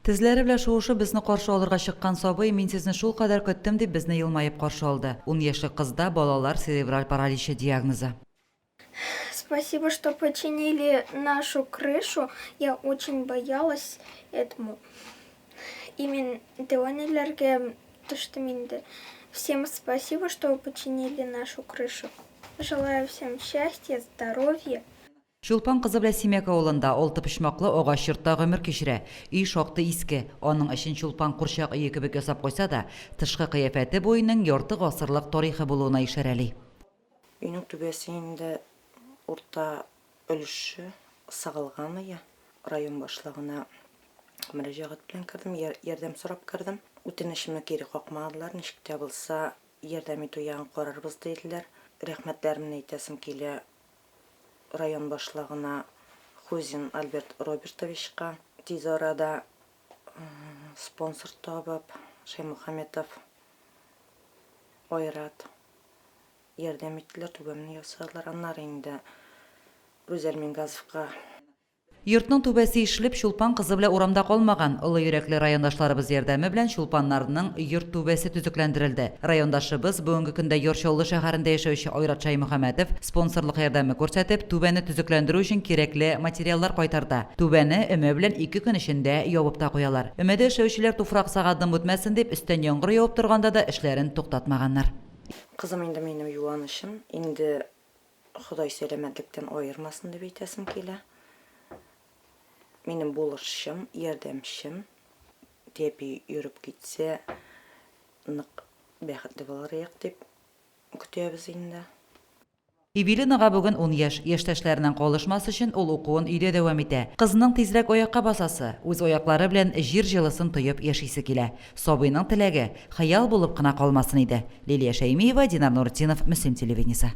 Тезләре белән шуышып безне каршы алырга чыккан сабый, мин сезне шулкадәр көттем, дип безне елмаеп каршы алды. Ун яшьлек кызда балалар церебраль параличы диагнозы. Спасибо, что починили нашу крышу, я очень боялась этому. И мин дәү төштем инде. Всем спасибо, что починили нашу крышу. Желаю всем счастья, здоровья. Чулпан кызы белән Симәк авылында алтыпочмаклы агач йортта гомер кичерә. Өй шактый иске. Аның эчен Чулпан курчак өе кебек ясап куйса да, тышкы кыяфәте бу өйнең ярты гасырлык тарихы булуына ишарәли. Өйнең түбәсе инде урта өлеше сыгылган ие. Район башлыгына мөрәҗәгать белән кердем, ярдәм сорап кердем. Үтенечемне кире какмадылар, ничек тә булса ярдәм итү ягын карарбыз, диделәр. Рәхмәтләремне әйтәсем килә район башлыгына Хузин Альберт Робертовичка тиз арада спонсор табып, Шәймөхәммәтов Айрат ярдәм иттеләр, түбәмне ясадылар. Аннары инде Рүзәл Мингазовка. Йортның түбәсе ишелеп, Чулпан кызы белән урамда калмаган. Олы йөрәкле райондашларыбыз ярдәме белән Чулпаннарның йорт түбәсе төзекләндерелде. Райондашыбыз, бүгенге көндә Яр Чаллы шәһәрендә яшәүче Айрат Шәймөхәммәтов спонсорлык ярдәме күрсәтеп, түбәне төзекләндерү өчен кирәкле материаллар кайтарта. Түбәне өмә белән ике көн эчендә ябып та куялар. Өмәдә эшләүчеләр туфрак сага дым үтмәсен дип, өстән яңгыр явып торганда да эшләрен туктатмаганнар. Кызым инде минем юанычым, инде Ходай сәламәтлектән аермасын дип әйтәсем килә. Минем булышчым, ярдәмчем. Тәпи йөреп китсә, нык бәхетле булыр идек дип көтәбез инде. Эвелинага бүген ун яшь. Яшьтәшләреннән калышмас өчен ул укуын өйдә дәвам итә. Кызның тизрәк аякка басасы, үз аяклары белән җир җылысын тоеп яшисе килә. Сабыйның теләге, хыял булып кына калмасын иде. Лилия Шәймиева, Динар Нуртдинов, Мөслим телевидениесе.